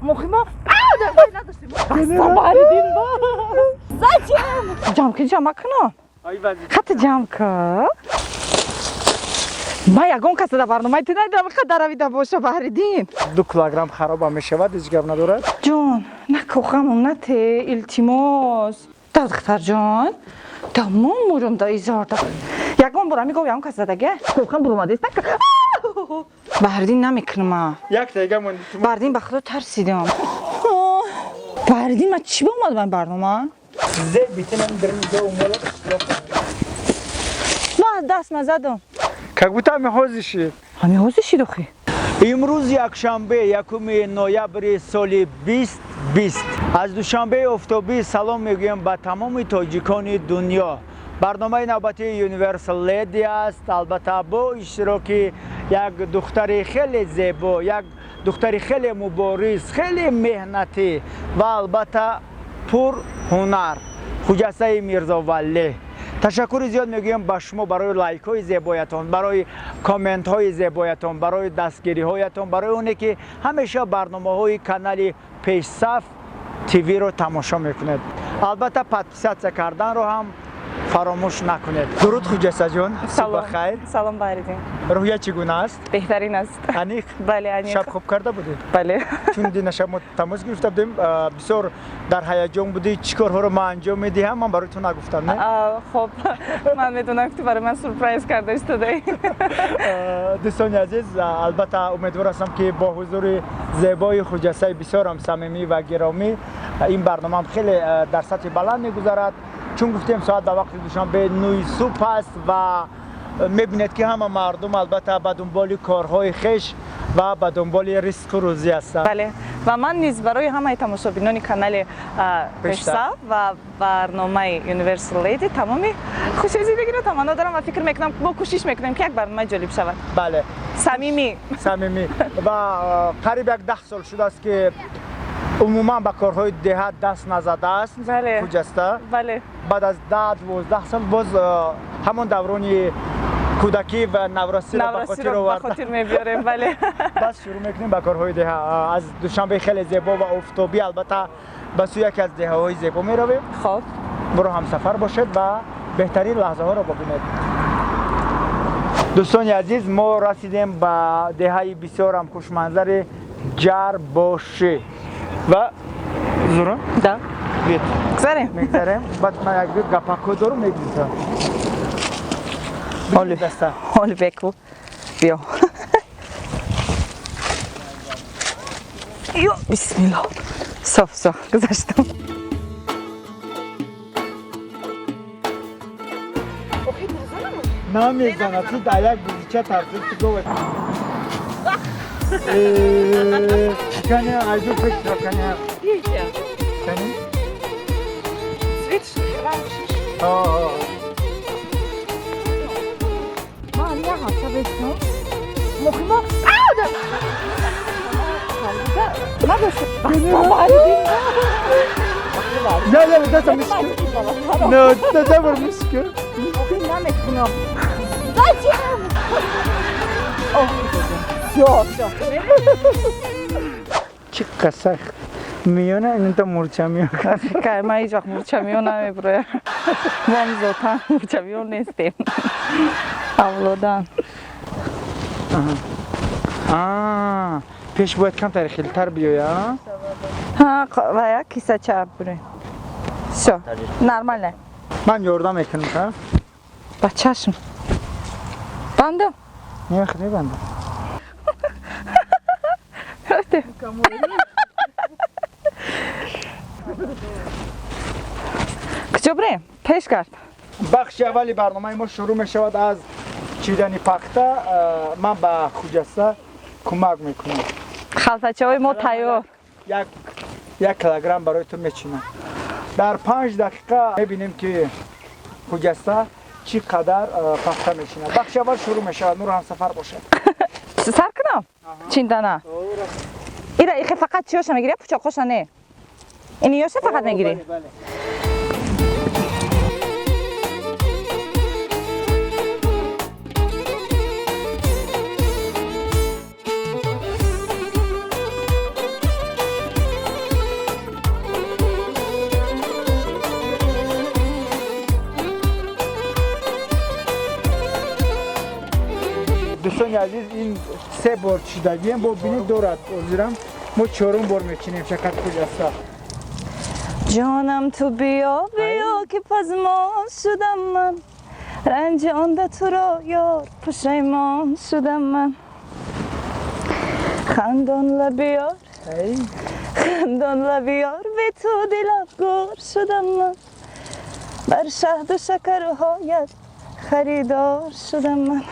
Мохима. Зачем? Ҷамъ ки, ҷамъ кунам. Хати ҷамъ ка. Ма ягон каса дар барномаи ту надидам қадар равида боша, Баҳриддин. 2 килограмм хароба мешавад, ҳеҷ гап надорад. Ҷон, нако, ғамам нате, илтимос. Да, духтарҷон. Да, мумурум да изорда. Ягон бора мегӯ, ягон кас задага? Кохан буромадест нака. Баҳриддин, намекунам. Як тега монди. Баҳриддин, ба худо тарсидам. Баҳриддин, ман чӣ ба омадам барнома? Зе битинам дирмига умола. Ма даст назадам. Как будто ҳами ҳозир шид. Ҳами ҳозир шид охи. Имрӯз якшанбе, 1 ноябри соли 2020, аз Душанбеи офтобӣ салом мегӯем ба тамоми тоҷикони дунё. Барномаи навбатии Universal Lady аст, албатта бо иштироки як духтари хеле зебо, як духтари хеле мубориз, хеле меҳнатӣ ва албатта пурҳунар, Хуҷастаи Мирзовалӣ. Ташаккури зиёд мегӯем ба шумо барои лайкҳои зебоятон, барои комментҳои зебоятон, барои дастгириҳоятон, барои оне ки ҳамеша барномаҳои канали Пешсаф ТВ-ро тамошо мекунед. Албатта, подписаться карданро ҳам фаромӯш накунед. Дуруд, Хуҷастаҷон, субҳ хайр. Салом, Баҳриддин. Рӯҳия чӣ гуна аст? Беҳтарин аст. Аниқ? Бале, аниқ. Шаб хуб карда будед? Бале. Чун дина шаб мо тамос гирифта будем, бисёр дар ҳаяҷон будӣ, чӣ корҳоро ман анҷом медиҳам, ман барои ту нагуфтам, не? Хоб, ман медонам, ки ту барои ман сюрприз карда истодаӣ. Дӯстони азиз, албатта умедвор ҳастам, ки бо ҳузури зебои Хуҷастаи бисёрам самимӣ ва гиромӣ ин барномаам хеле дар сатҳи баланд мегузарад. Чун гуфтем, соат ба вақти Душанбе 9 субҳ аст ва мебинед, ки ҳама мардум албатта ба дунболи корҳои хеш ва ба дунболи ризқу рӯзӣ ҳастанд. Бале, ва ман низ барои ҳамаи тамошобинони канали Пешсаф ва барномаи Universal Lady тамоми хушии зиндагиро таманно дорам ва фикр мекунам, мо кӯшиш мекунем, ки як барномаи ҷолиб шавад. Бале. Самимӣ. Самимӣ ва қариб як 10 сол шудааст, ки умуман ба корҳои деҳа даст назадааст. Бале. Хуҷаста. Бале. Баъд аз 10-12 сол боз ҳамон даврони кӯдакӣ ва наврасиро ба хотир наврасиро ба оварда хотир мебиёрем, бале. Бас шурӯъ мекунем ба корҳои деҳа. Аз Душанбеи хеле зебо ва офтобӣ албатта ба сӯи яке аз деҳаҳои зебо меравем. Хоб. Боро ҳамсафар бошед ва беҳтарин лаҳзаҳоро бибинед. Дӯстони азиз, мо расидем ба деҳаи бисёрам хушманзари Ҷарбошӣ ва зура. Да. Бит. Гузарем. Мегзарем, баъд ман як гапако дорум, мегирифтам. Оли. Даста. Оли беку, биё. Ё бисмилло, соф соф гузаштам. Намезанад, ту дар як бузича тарсид, ту гова. Кани, айду пешро, кани. Кани. О. Ман як ҳафта бешнам. Мохима. Надошт. Не, не, дастам мишка. Не, дастам мишка. Намекунам. Зачем? Всё, всё. Чӣ қасахт. Миёна инта мурча миён. Кай, ман ҳеҷ вақт мурчамиён намебуроям. Мо ҳам зотан мурчамиён нестем. Авлодан. А, пеш бояд камтар хелтар биёя. Ҳа, ва як кисача бурем. Всё, нормально. Ман ёрдам мекунам, ха? Ба чашм. Бандам. Не, хеле банда. Рафте. Куҷо бирем? Пеш кард. Бахши аввали барномаи мо шурӯъ мешавад аз чидани пахта. Ман ба Хуҷаста кӯмак мекунам. Халтачаҳои мо тайёр. Як килограмм барои ту мечинам. Дар 5 дақиқа мебинем, ки Хуҷаста чӣ қадар пахта мечинад. Бахши аввал шурӯъ мешавад, нуру ҳамсафар бошад. Сар кунам? Чиндана. Ира ихе фақат чиёша мегирӣ, пучоқоша не? Ини ёша фақат мегирӣ? Бале, бале. Дӯстони азиз, ин се бор чидагием, бо бинед, дорад. Ҳозирам мо чорум бор мечинем, шакат Хуҷаста. Ҷонам, ту биё, биё, ки пазмон шудам ман, ранҷонда туро ёр, пушаймон шудам ман. Хандон лаби ёр, хандон лаби ёр, бе ту дилафгор шудам ман, бар шаҳду шакарҳоят харидор шудам ман.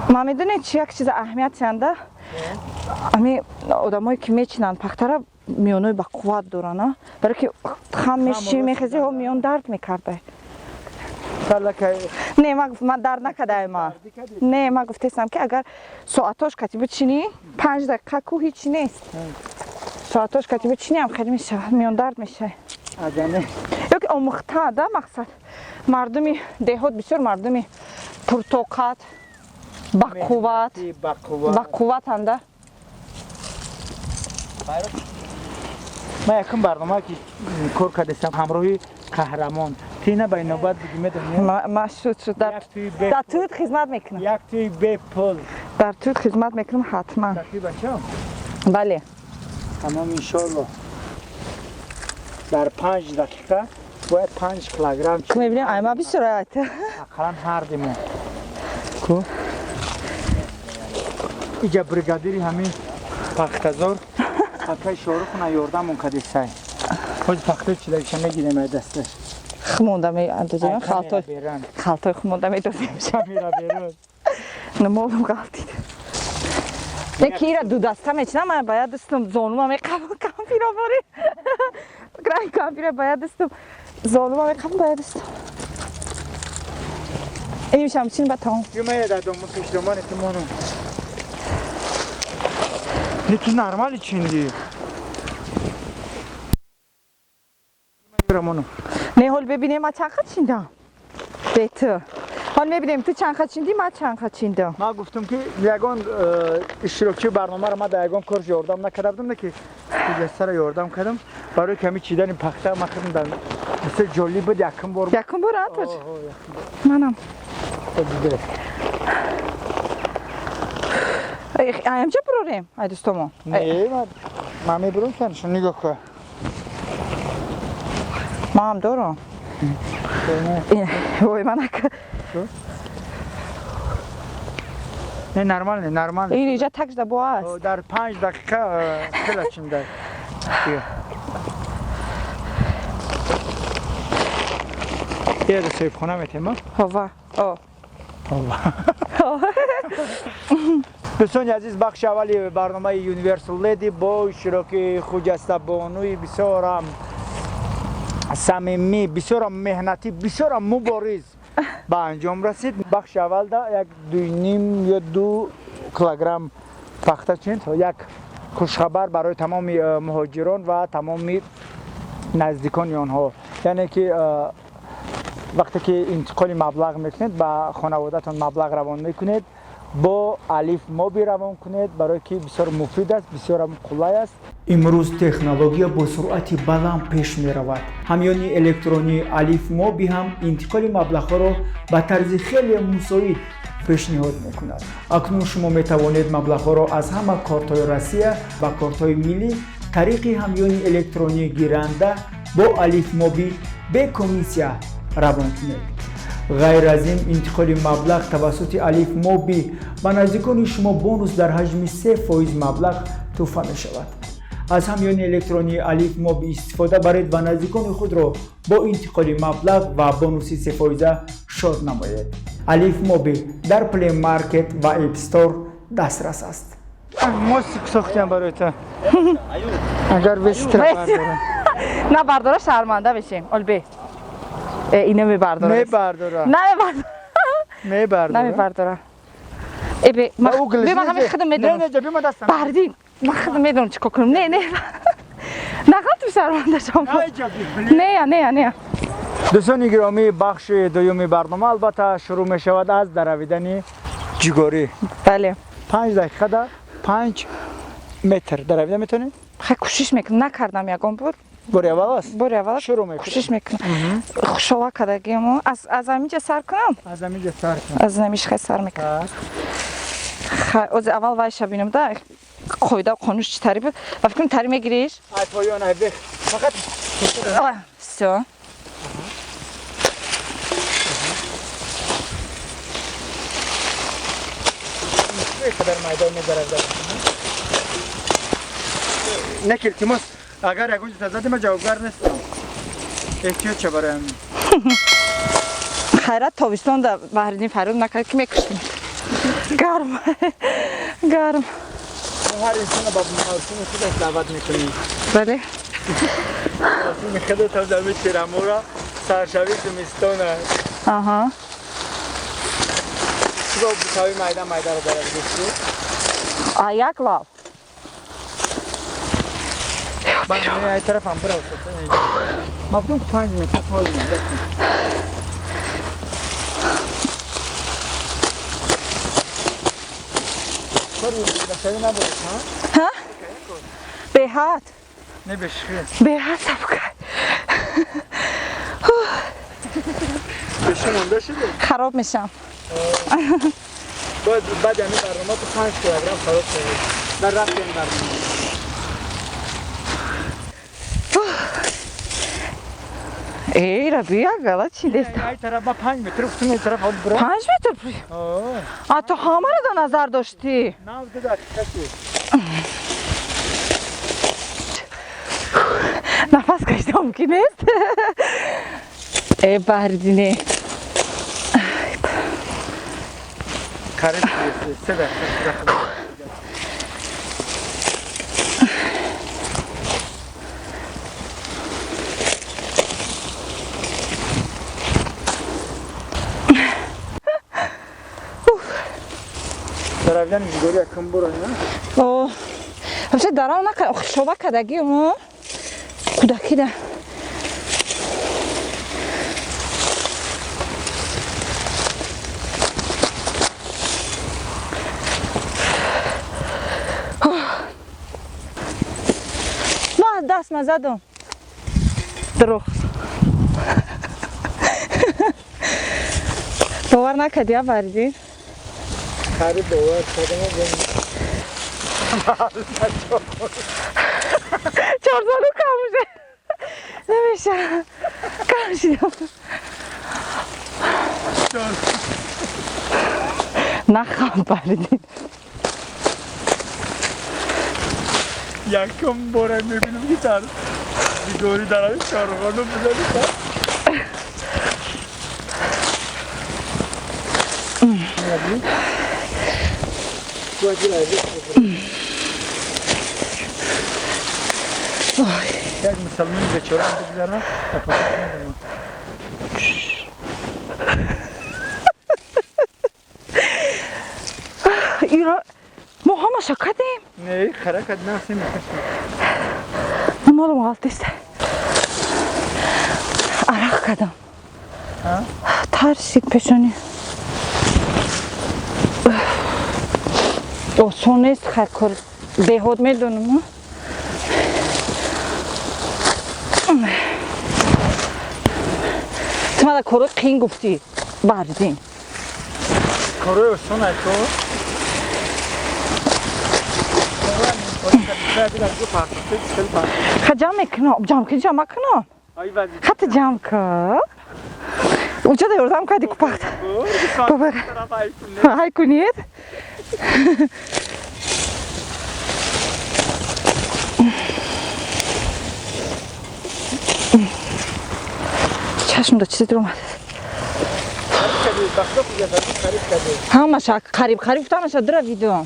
Ман медонед чи, як чиза аҳамият янда, ами одамое ки мечинанд пахтара, миёнои ба қувват доранд, барое ки хам меши, мехези, ҳо, миён дард мекарда. Не, ман дард накардаи ма. Не, ман гуфтестам, ки агар соатош кати бичинӣ, 5 дақиқа ку ҳичи нест, соатош кати бичинӣ ҳам хеле мешавад, миён дард мешавад. Ё ки омӯхта да, мақсад, мардуми деҳот бисёр мардуми пуртоқат, бақувват, бақувватанда. Ман якум барнома ки кор кардастам ҳамроҳи қаҳрамон тина ба инобат буди, медонӣ? Ма шуд, шуд, дар туд хизмат мекунам. Як туи бепул. Дар туд хизмат мекунам ҳатман. Бачам. Бале. Тамом, иншоалло, дар 5 дақиқа бояд 5 килограмм. Мебинем, айма бисёр. Ақаллан ҳардимо ку иҷа бригадири ҳамин пахтазор акай Шорухуна ёрдамон кадисай. Ҳози пахтаи чидагиша мегирем ай дасташ. Хумонда меандозем, халтои хумонда медозем. Молум ғалтид. Не, ки ира ду даста мечинам, ман бояд дастам зонума меқабам, кампира бори. Край кампира бояд дастам зонума меқабам, бояд дастам. Инишам чин, ба тамом. Юмая дар дому пешдомани ту монум. Не, ту нормали чинди. Не, ҳол бибинем, ман чанд ха чиндам. Бе ту. Ҳол мебинем, ту чанд ха чиндӣ, ман чанд ха чиндам. Ман гуфтам, ки ягон иштирокчии барномаро ман дар ягон корш ёрдам накарда будам, не ки Хуҷастаро ёрдам кардам, барои ками чидани пахта. Ман худам дар бисёр ҷолиб буд, якум бор. Якум бор, а, точ? Манам. Аямча бурорем, ай дӯстомо. Не, ман мебурам, санашо нигоҳ кун. Ман ҳам дорам. Ой, манак. Не, нормально, нормально. Ин иҷа так шуда бо аст. Дар 5 дақиқа хела чинда. Еда соҳибхона метема? Ҳова. О. Дӯстони азиз, бахши аввали барномаи Universal Lady бо иштироки Хуҷаста бонуи бисёрам самимӣ, бисёрам меҳнатӣ, бисёрам мубориз ба анҷом расид. Бахши аввалда як дуйним ё 2 килограмм пахта чин. Як хушхабар барои тамоми муҳоҷирон ва тамоми наздикони онҳо, яъне ки вақте ки интиқоли маблағ мекунед, ба хонаводатон маблағ равон мекунед, бо Алиф Моби равон кунед, барое ки бисёр муфид аст, бисёрам қулай аст. Имрӯз технология бо суръати баланд пеш меравад. Ҳамёни электронии Алиф Моби ҳам интиқоли маблағҳоро ба тарзи хеле мусоид пешниҳод мекунад. Акнун шумо метавонед маблағҳоро аз ҳама кортҳои Россия ба кортҳои миллӣ тариқи ҳамёни электронии гиранда бо Алиф Моби бе комиссия равон кунед. Ғайр аз ин, интиқоли маблағ тавассути Алиф Моби ба наздикони шумо бонус дар ҳаҷми 3% маблағ тӯҳфа мешавад. Аз ҳамёни электронии Алиф Моби истифода баред ва наздикони худро бо интиқоли маблағ ва бонуси сефоиза шод намоед. Алиф Моби дар Play Market ва App Store дастрас аст. Мостик сохтям барои ту, агар вестра бардора. На, бардора, шарманда мешем. Олбе. Ина мебардора. Мебардора. Намебардора. Мебардора. Намебардора. Э, бе, ман ҳамин худам медонам. Не, не, бима дастам. Бардин, ман худам медонам чӣ кор кунам. Не, не. Нағалту, шарманда шом. Не, не, не. Дӯстони гиромӣ, бахши дуюми барнома албатта шурӯъ мешавад аз даравидани ҷигорӣ. Бале. 5 дақиқада 5 метр даравида метавонед? Хай, кӯшиш мекунам, накардам ягон бор. Бори аввал аст? Бори аввал. Шурӯъ мекунем. Кӯшиш мекунам. Хушова кардагимо. Аз ҳаминҷа сар кунам? Аз ҳаминҷа сар кун. Аз ҳамиш хай сар мекунам. Хай, ози аввал вайша бинам да. Қоида қонуш чӣ тари буд? Ба фикрам тари мегириш? Ай поён, ай бех. Фақат Всё. Қадар майдон медарад. Не ки илтимос, агар ягон ҷо зади ман ҷавобгар нестам. Эҳтиёт ша барои ҳамин. Хайрат тобистон да Баҳриддин фарёд накард ки мекуштем. Гарм. Гарм. Ҳар инсонро ба мавсими худаш даъват мекунӣ. Бале. Мавсими худат ҳам дар тирамора саршавии зимистон аст. Аҳа. Чӣ бо бутаҳои майда майдаро дарав гирифтӣ? А як лав. Ман ай тарафам бирав. Ман гуфтам 5 метр пой. Ҳа? Беҳад. Не бешхи. Беҳад сабка. Беши монда шуди? Хароб мешам. Бояд баъди ҳамин барнома ту 5 килограмм хароб шавӣ. Дар рафти ин барнома. Эй, раби, як гала чи дест? Ай тараф ма 5 метр гуфтам, ин тараф об бира. 5 метр? А ту ҳамаро дар назар доштӣ? Нав ду дақиқа шуд. Нафас кашида мумкин нест? Э, Баҳриддине. Қариб 3 дақиқа. Таравидан мижгори якум буро, на? О, вообще дарав накар, шоба кардагӣ мо кӯдакида. Ма даст ма задам. Дурӯғ. Бовар накардӣ, а Баҳриддин? Қариб бовар кардам. Чорзону кам уже. Намеша. Кам шидам. Нахам, Баҳриддин. Якум бора мебинам ки дар дигори дарави чорғону бизани. Як мусалмони бечора ам бигзарам. Иро мо ҳамаша кардем. Не, ҳаракат насем. Молум ғалтист. Арақ кардам. Тарсид пешонӣ. Осон нест хай кор. Деҳот медонам. Ту мада корҳои қиин гуфтӣ, Баҳриддин. Корҳои осон ай то. Ха ҷамъ мекунам, ҷамъ ки ҷамъ макунам. Хата ҷамъ кар. Уҷада ёрдам кардӣ ку пахта. Баба. Ҳай кунед. Чашм да чизе дуромад. Ҳамаша қариб қариб гуфта ҳамаша дура видео.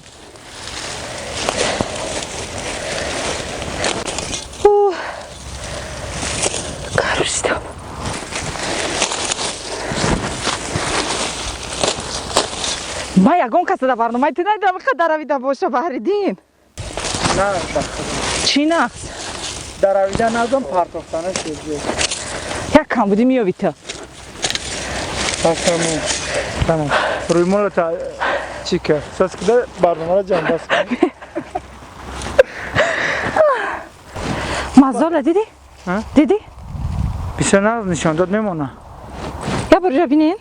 Гарм шидам. Ман ягон каса дар барномаи ту надидам қа даравида боша, Баҳриддин. На, Чӣ нақс? Даравида назом партофтана шуд. Як камбудӣ меёбӣ ту. Тамом. Тамом. Рӯймолро та чӣ кард? Сас кида барномаро ҷамъбаст кун. Мазола дидӣ? Дидӣ? Бисёр нағз нишон дод, мемона. Я бор ҷа бинен.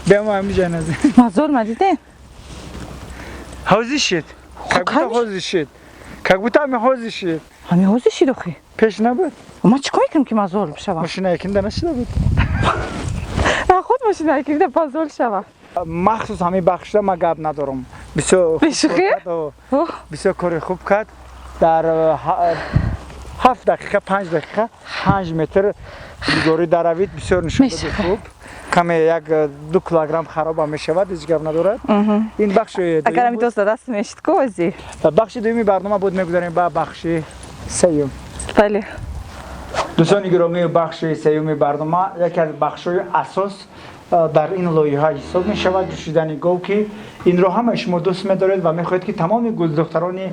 Бема ҳамиҷа нази. Мазор ма диден? Ҳозир шид. Как будто ҳозир шид. Как будто ҳами ҳозир шид. Ҳами ҳозир шид охи. Пеш набуд? Ма чӣ кор мекунам, ки мазор бишавам? Мошина якинда нашида буд. На, худ мошина якинда пазол шава. Махсус ҳамин бахшда ма гап надорам. Бисёр Бешухӣ? Бисёр кори хуб кард. Дар 7 дақиқа, 5 дақиқа 5 метр дигорӣ даравид, бисёр нишон доди хуб. Каме як 2 килограмм хароба мешавад, ҳеҷ гап надорад. Ин бахши Агар ҳамин дост даст мешид ку ози. Бахши дуюми барнома буд, мегузарем ба бахши сеюм. Бале. Дӯстони гиромӣ, бахши сеюми барнома яке аз бахшҳои асос дар ин лоиҳа ҳисоб мешавад, ҷӯшидани гов, ки инро ҳамаи шумо дӯст медоред ва мехоҳед, ки тамоми гулдухтарони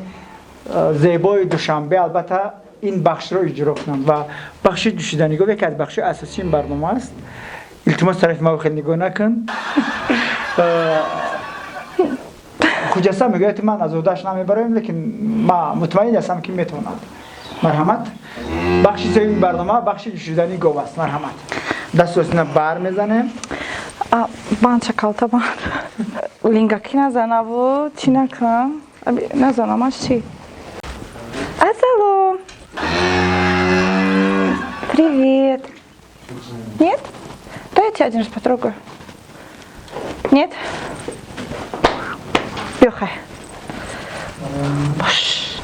зебои Душанбе албатта ин бахшро иҷро кунанд, ва бахши ҷӯшидани гов яке аз бахшҳои асосии ин барнома аст. Илтимос, тарафи ма хеле нигоҳ накун. Хуҷаста мегӯяд, ки ман аз уҳдааш намебароем, лекин ма мутмаин ҳастам, ки метавонад. Марҳамат, бахши сеюми барнома бахши ҷӯшидани гов аст. Марҳамат, дастосина бар мезанем. Банд калта, банд лингаки назанаву чӣ накунам, назанам аш чӣ. Ассалом, привет. Нет, дай я тебя один раз потрогаю. Нет, бёхай. Бош,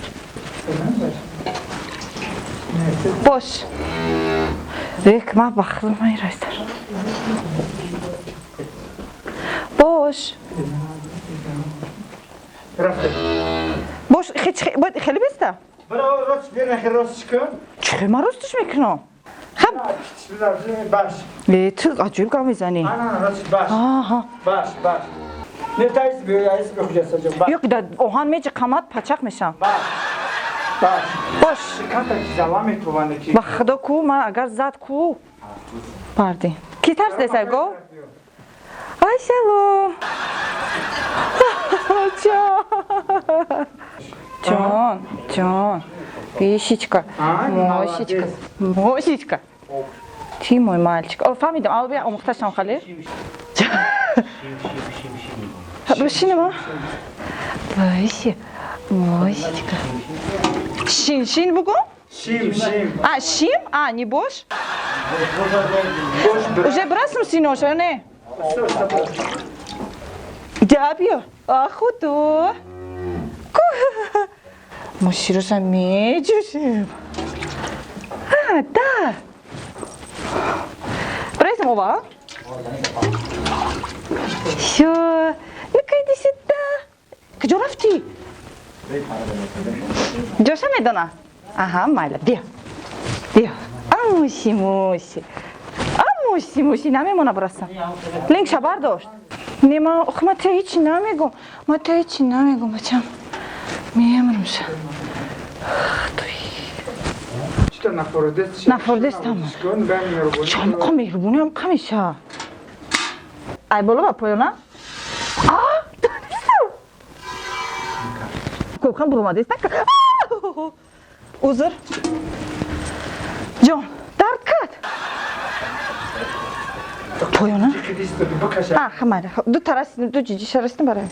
бош. Век ма бахлымай райстар. Бош. Бош, хеле беста? Браво, рост бир, хел рост кун. Чӣ ма ростш мекунам? Хаб. Баш. Э, ту аҷоиб гап мезанӣ. Ана, рост баш. Аҳа. Баш, баш. Не, тайс биё, айс биё, хуҷаста ҷон. Баш. Ёк, да оҳан меҷи қамат пачақ мешам. Баш. Баш. Бош. Канта зала метавонад ки. Ба худо ку, ман агар зад ку. Бардин. Ки тарсидесай го? Ай, салом. Ҷон. Ҷон, ҷон. Вишечка. Мошечка. Мошечка. Ты мой мальчик. О, фаҳмидам. Ало, бия омӯхташам хали. Бишинема. Вайси. Мошечка. Шин, шин бугум? Шим, шим. А, шим? А, не бош? Уже брасм синоша, не? Ҷа биё. А, худо. Мо широша меҷӯшем. А, да. Брасим ова? Всё. Ну-ка, иди сюда. Куҷо рафтӣ? Ҷоша медона? Аҳа, майла, биё. Биё. Амуси, муси. Амуси, муси, намемона бирасам. Лингша бардошт. Не, ма, ох, ма та ҳечи намегум. Ма та ҳечи намегум, бачам. Мемрумша. Чито нафордест? Нафордест ама. Чамқа меҳрубонӣ ҳам қамеша. Ай боло ба поёна? А, донистам. Кӯхан буромадест. Узр. Ҷон, дард кард? Поёна? А, хамайра. Ду тарас, ду ҷиҷиша расидем барай.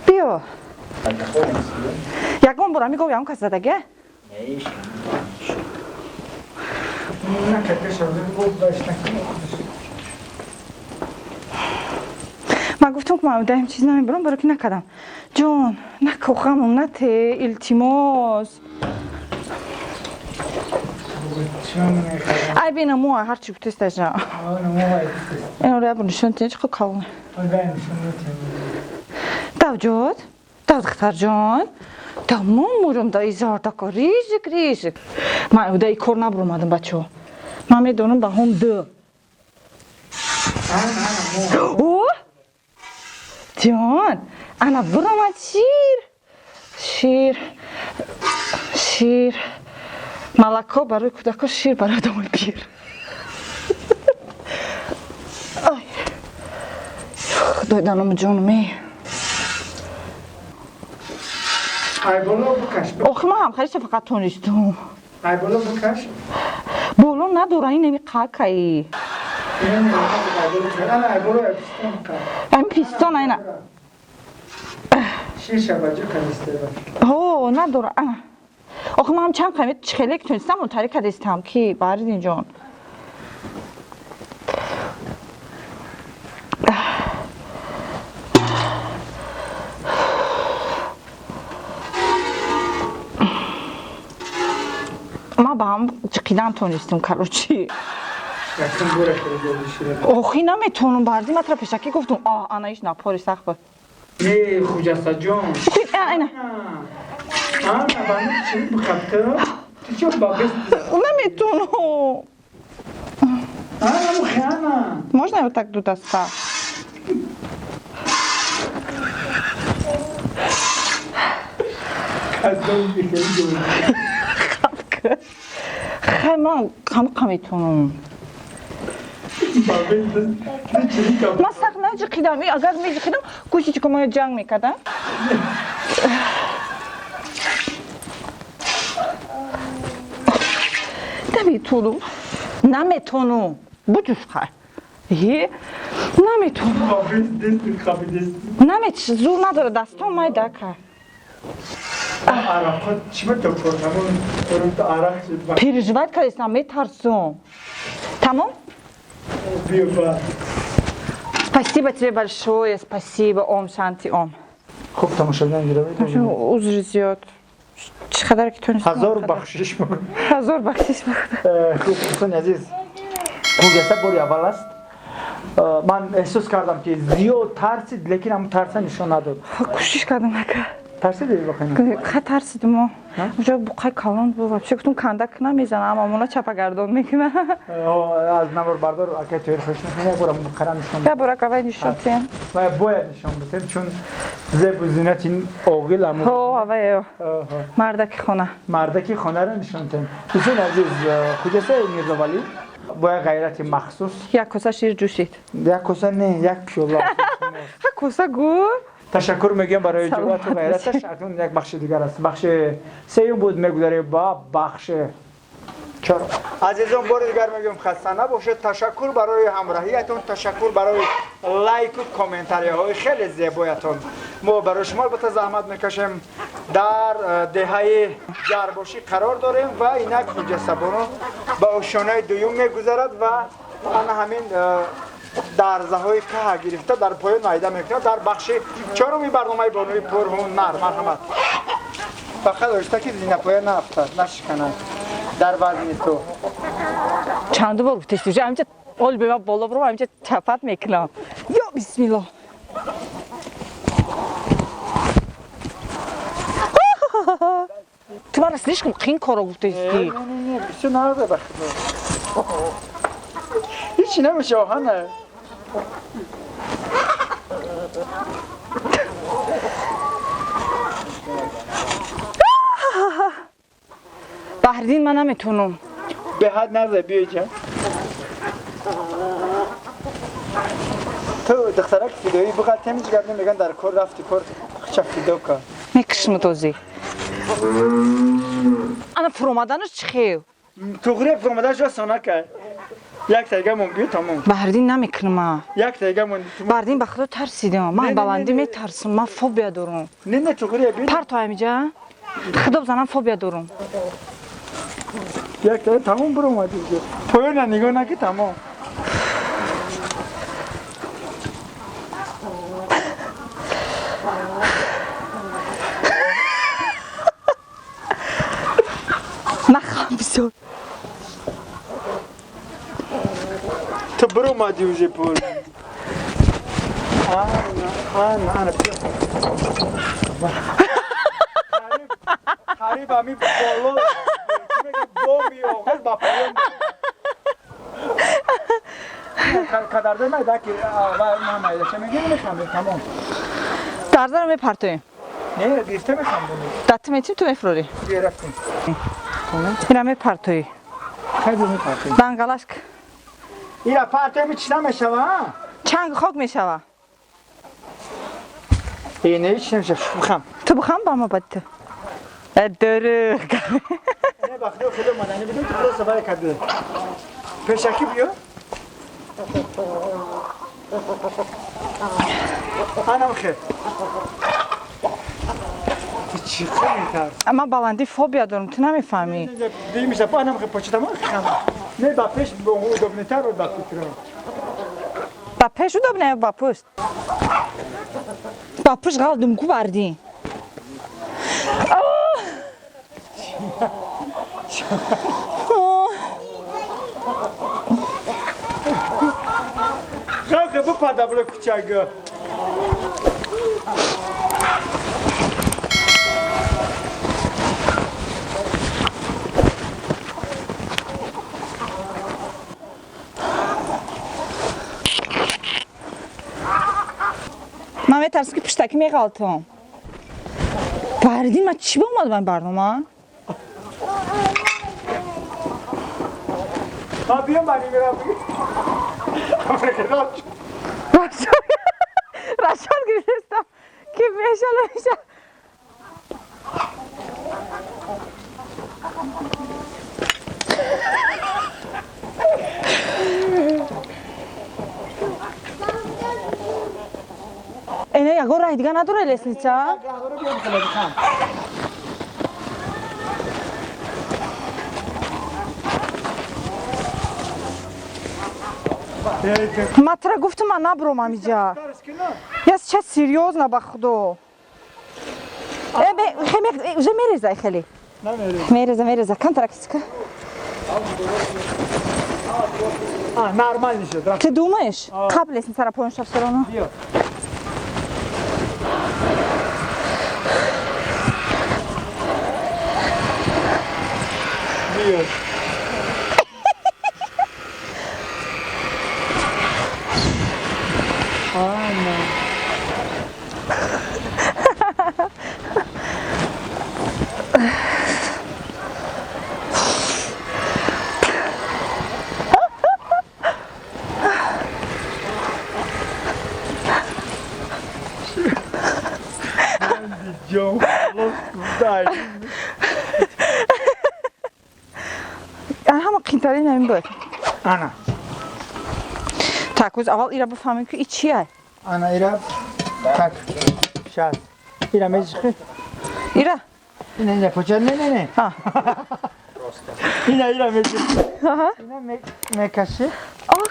Биё. Ягон бор ҳами гов ягон кас задагия? Ман гуфтам, ки ман удаем чиз намебарам, баро ки накардам. Ҷон, нако, ғамам нате, илтимос. Ай, бина мо ҳарчи гуфтестажа. Инро я нишон тиҳ, чӣ калон. Давҷод, дав, духтарҷон. Да мумурум да изордако, рижик, рижик. Ман удаи кор набуромадам, бачаҳо. Ман медонам, баҳом ду. О! Ҷон, ана буромад шир. Шир. Шир. Молоко барои кӯдако, шир барои одамои пир. Ай. Худои даному ҷонум е. Ай боло бикаш. Охи, ман ҳам хариша фақат тонистум. Ай боло бикаш. Боло надора, ин ами қакаи. Ана ай боло пистон қа. Ами пистон айна. Шиша баҷо канистеба. Ҳо, надора. Ана. Охи ман чанд қамет чихелек тунистам, мутари кадистам ки Баҳриддин ҷон. Ман ба ҳам чиқидан тонистам, короче. Якум бора хеле шира. Охи наметонам, Баҳриддин, ман тра пешакӣ гуфтум. А, ана иш напори сахт буд. Не, Хуҷаста ҷон. Охи, айна. Ана, бани чӣ бихабта? Ту чӣ ба бес? Наметонам. Ана, мухи, ана. Можно я вот так ду даста? Каздон бихели ҷон. Хай, ман ҳамқа метонам. Ба бес ту чӣ каб? Ман сахт наҷиқидам. Агар меҷиқидам, гӯши чико мая ҷанг мекардам. Наметонам. Наметонам. Буҷуш хай. Е, наметонам. Ба бес дест қабидест. Намет, зур надора дастом майда ка. Арақа чӣ ба то кор тамом дорум то арақ чӣ ба Переживать кардестам, метарсум. Тамом? биё ба. Спасибо тебе большое, спасибо, ом шанти ом. Хуб, тамошобинон гиромӣ. Узри зиёд. Чӣ қадар ки тонистам. Ҳазор бахшиш мекунам. Ҳазор бахшиш мекунам. Хуб, дӯстони азиз, Хуҷаста бори аввал аст. Ман эҳсос кардам ки зиёд тарсид, лекин ҳамн тарса нишон надод. Кӯшиш кардам, ака. Тарсиди воқеан? Ха, тарсидимо. Уже буқай калон буд. Вообще гуфтум канда кунам мезанам, амона чапагардон мекунам. Аз наворбардор акай Тоҳир хоҳиш мекунам, як бора муқаррам нишон Я бора кавай нишон тиям. Ва бояд нишон битем, чун зебу зинати ин оғил аму. Ҳо, авай мардаки хона. Мардаки хонаро нишон тем. Дӯстони азиз, Хуҷаста Мирзовалӣ бо як ғайрати махсус. Як коса шир ҷӯшид. Як коса не, як пиёла. Ха, коса гӯ. Ташаккур мегӯям барои ҷуръату ғайраташ. Акнун як бахши дигар аст, бахши сеюм буд, мегузарем ба бахши чорум. Азизон, бори дигар мегӯям, хаста набошед. Ташаккур барои ҳамроҳиятон, ташаккур барои лайку комментарияҳои хеле зебоятон. Мо барои шумо албатта заҳмат мекашем. Дар деҳаи Ҷарбошӣ қарор дорем ва инак Хуҷастабону ба ошёнаи дуюм мегузарад ва ана ҳамин дарзаҳои каҳа гирифта дар поён майда мекунад. Дар бахши чоруми барномаи Бонуи пурҳунар, марҳамат. Фақат оҳиста, ки зинапоя наафтад, нашиканад дар вазни ту. Чанду бор гуфтест, уже ҳаминҷа ол бема боло бурам, ҳаминҷа чапат мекунам. Ё бисмиллоҳ. Ту мана слишком қин коро гуфтести. Не, бисёр нарда, ба худо. Ҳичи намеша, оҳана. Баҳриддин, ман наметонам. Беҳад наза, биёҷа. Ту духтарак фидоӣ буқат темиҷ гап намеган, дар кор рафти, кор хча фидо кар. Мекушму този. Ана фуромаданаш чӣ хел? Туғри фуромаданаш осона кард. Як тайга мон, биё, тамом. Баҳриддин, намекунам. Як тайга мон. Баҳриддин, ба худо тарсидам. Ман баландӣ метарсам, ман фобия дорам. Не, не, туғри биё. Парто ҳамиҷа. Худо бизанам, фобия дорам. Як тайга, тамом, биромадӣ. Поёна нигоҳ наки, тамом. Нахам бисёр. Ту биромадӣ уже пол. Ана, ана, ана. Қариб ами боло боми оғиз ба поён. Кадарда майда ки майда ча мегирем, механдем, тамом. Дарзаро мепартоем. Не, гирифта механдем. Датта метим, ту мефурорӣ. Биё, рафтем. Ира мепартоӣ. Хайду мепартоем. Бангалашк. Ира партоем, чӣ намешава? Чанг хок мешава. Э, не, ҳеч намешава. Бихам. Ту бихам, ба ма бад ту. Дурӯғ. бахти хеле омадани будем, ту просто вай кардӣ. Пешакӣ биё. Анам хел. Ту чӣ метарс? Ман баландӣ фобия дорам, ту намефаҳмӣ. Димиша, анам хел почитам хам. Не, ба пеш удобнетар ба фикрам. Ба пеш удобно ё ба пушт? Ба пушт ғалдум ку бардӣ. Хеле бупада було кучага. Ман метарсам ки пуштакӣ меғалтам. Бардин, ман чӣ ба омадам ин барнома? Ма биё мани мирам. Рашод гирифтам ки меша меша. Эна ягон раҳи дига надора лестница? Ман тура гуфтам, ман набуром амиҷа. Я сейчас серьёзно, ба худо. Уже мерезай хеле. Мереза, мереза. Камтара кисика. А, нормально шуд. Ты думаешь? Қабл лестницара поён шав всё равно. Биё. Биё. Ана. Ҷон, дай. Ҳама қинтарин ҳамин буд. Ана. Так, оз аввал ира бифаҳмем ки и чия? Ана ира так. Щас. Ира меҷихи. Ира? Ина ина коча не не не. А. Ина ира меҷихи. Аҳа. Ина мекаши.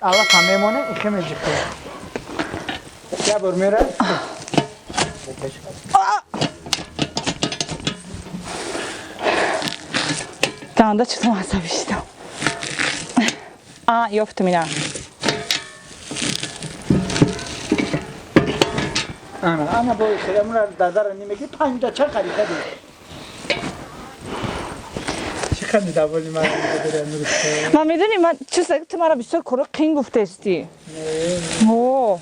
Алафа мемоне, ихе меҷихи. Я бор мера. Данда чутум асабӣ шидам. А, ёфтум ина. Ана, ана бо ихе, амуна дадара нимеги панҷа ча харида ди. Чӣ ханди даволи ман дора нурусто. Ман медонӣ, ман чиз ту мара бисёр коро қин гуфтести. О.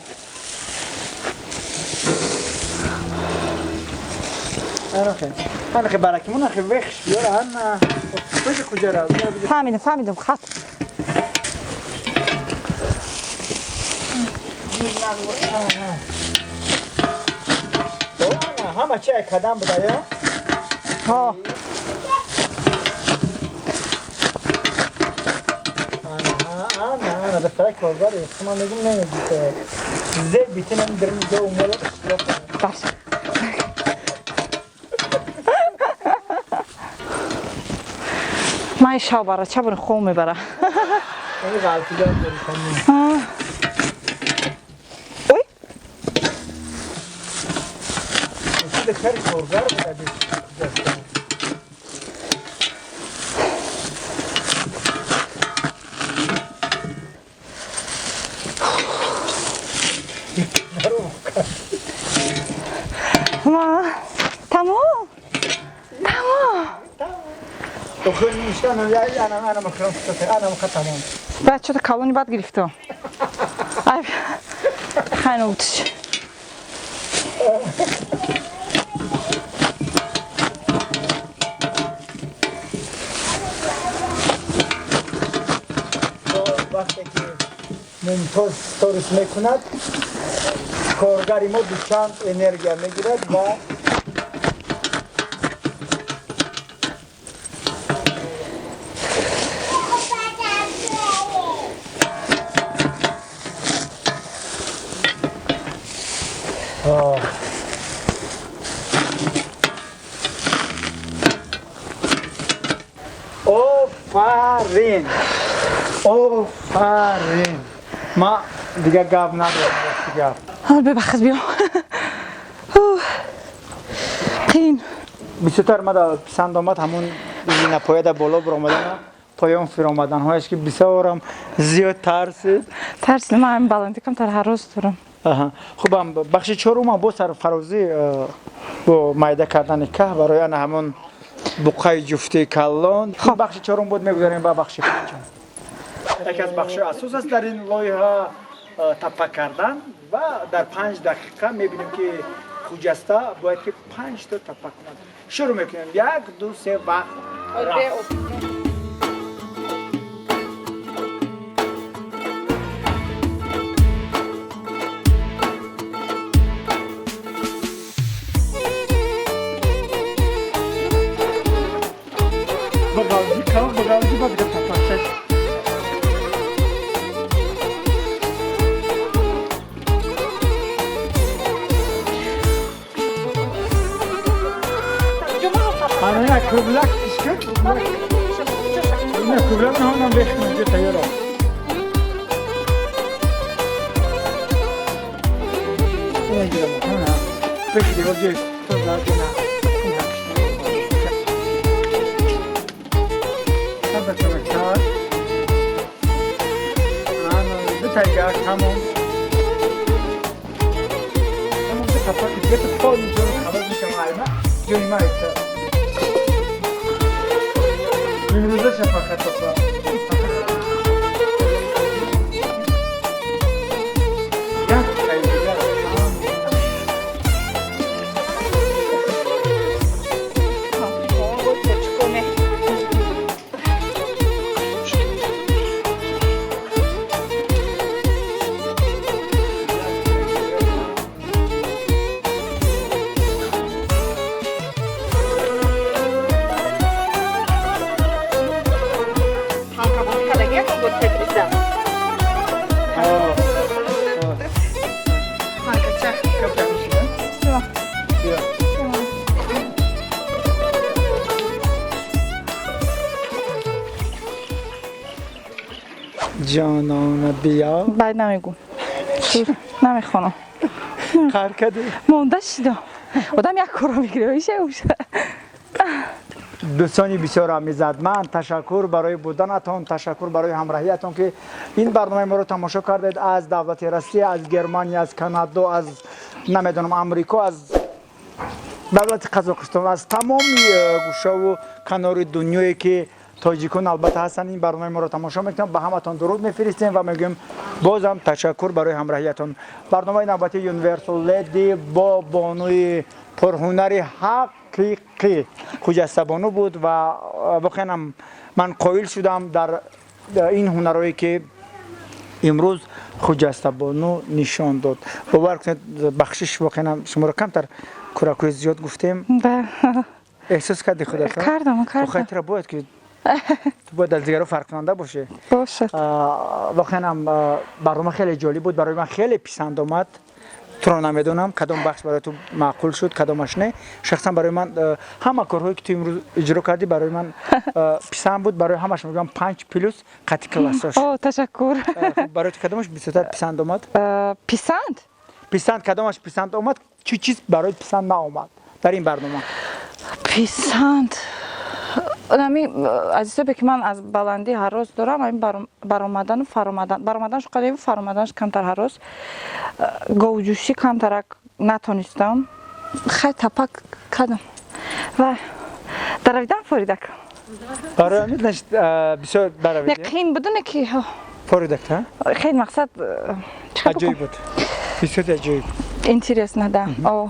Ана хе. Ана хе баракимон хе вехш биёра ана. Куҷа куҷара? Фаҳмидам, фаҳмидам, хат. Ана ҳама чи кадам буда я? Ҳо. Ана, ана, ана, духтарак коргар ман мегум намегита. Зе битинам дирм ҷо умела. Баш. Ман шав бара, ча бури хом мебара. Ини ғалтидан дори тамом. Ой, Чи духтари коргар буда ди. ма тамом. Тамом. Охир ништан я ана ана махрам ана махатамон. Баъд чото калони бад гирифтам. Ай, хайно утиш. Вақте ки Мумтоз сторис мекунад, коргари мо дучанд энергия мегирад ва Офарин, офарин. Ма дигар гап надорам, рости гап. Ҳол бебахт биё. Қин. Бисёртар мада писанд омад ҳамун зинапояда боло биромадана, поён фиромаданҳояш, ки бисёрам зиёд тарсид. Тарсидам, ман ҳамин баландӣ камтар ҳарос дорам. Хубам, бахши чорумам бо сарфарозӣ, бо майда кардани каҳ барои ана ҳамон буқаи ҷуфти калон. Хоб. Бахши чорум буд, мегузарем ба бахши панҷум. Яке аз бахшҳои асос аст дар ин лоиҳа, таппа кардан, ва дар 5 дақиқа мебинем, ки Хуҷаста бояд ки панҷто таппа кунад. Шурӯъ мекунем: як, ду, се, вақт рафт. Бағавҷи кам, бағавҷи ба дига таппакчак. Ана як кӯблак ишка, ина кӯблак ҳамам бехунам ҷо тайёр аст. Ина гирам, ҳана пеши девор ҷои тоза ҷона. Бачамаксар, ана дутайга тамом, тамом. Ду тапаки дига то пои ҷони халос мешам. Айма ҷони ма айта имрӯза шафақат топа. Як тай дигар. Ҷонона, биё. Баъд намегӯ, намехонам. Қар кардӣ. Монда шидам. Одам як корро мегирад, иша. Дӯстони бисёр амизадманд, ташаккур барои буданатон, ташаккур барои ҳамроҳиятон, ки ин барномаи моро тамошо кардед. Аз давлати Россия, аз Германия, аз Канадо, аз намедонам, Амрико, аз давлати Қазоқистон, аз тамоми гӯшаву канори дунёе ки тоҷикон албатта ҳастанд, ин барномаи моро тамошо мекунанд, ба ҳаматон дуруд мефиристем ва мегӯем бозам ташаккур барои ҳамроҳиятон. Барномаи навбатии Universal Lady бо бонуи пурҳунари ҳақиқӣ Хуҷастабону буд ва воқеан ҳам ман қоил шудам дар ин ҳунарҳое, ки имрӯз Хуҷастабону нишон дод. Бовар кунед, бахшиш, воқеан ҳам шуморо камтар кӯракӯи зиёд гуфтем. Эҳсос кардӣ худатон? Кардам, кардам. Охир бояд ки ту бояд аз дигарон фарқкунанда бошӣ. Бошад. Воқеан ҳам барнома хеле ҷолиб буд, барои ман хеле писанд омад. Туро намедонам, кадом бахш барои ту маъқул шуд, кадомаш не. Шахсан барои ман ҳама корҳое, ки ту имрӯз иҷро кардӣ, барои ман писанд буд. Барои ҳамаш мегӯям 5 плюс қати классош. О, ташаккур. Барои ту кадомаш бисёртар писанд омад? Писанд. Писанд, кадомаш писанд омад? Чӣ чиз барои писанд наомад дар ин барнома? Писанд, ами аз ҳисобе ки ман аз баландӣ ҳарос дорам, ами баромадану фаромадан, баромаданаш қалебу фаромаданаш камтар ҳарос, говҷӯшӣ камтарак натонистам. Хай, тапак кардам ва даравидан форидак. Барои ҳамин бисёр Не. Даравидӣ? Қиин буду, не ки. Форидак та. Хеле мақсад Аҷоиб буд, бисёр аҷоиб. Интересно, да, о.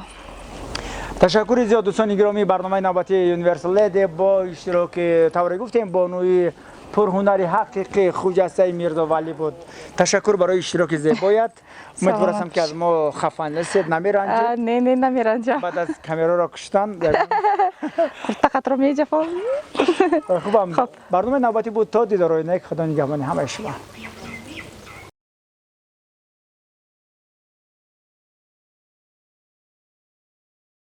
Ташаккури зиёд, дӯстони гиромӣ. Барномаи навбатии Universal Lady бо иштироки, тавре гуфтем, бонуи пурҳунари ҳақиқӣ Хуҷастаи Мирзовалӣ буд. Ташаккур барои иштироки зебоят. Умедвор ҳастам, ки аз мо хафа нестед, намеранҷед. Не, не, намеранҷам. Баъд аз камераро куштан. Қуртақатро меҷафом. Хубам, барномаи навбатӣ буд. То дидорҳои нек, Худо нигаҳбони ҳамаи шумо.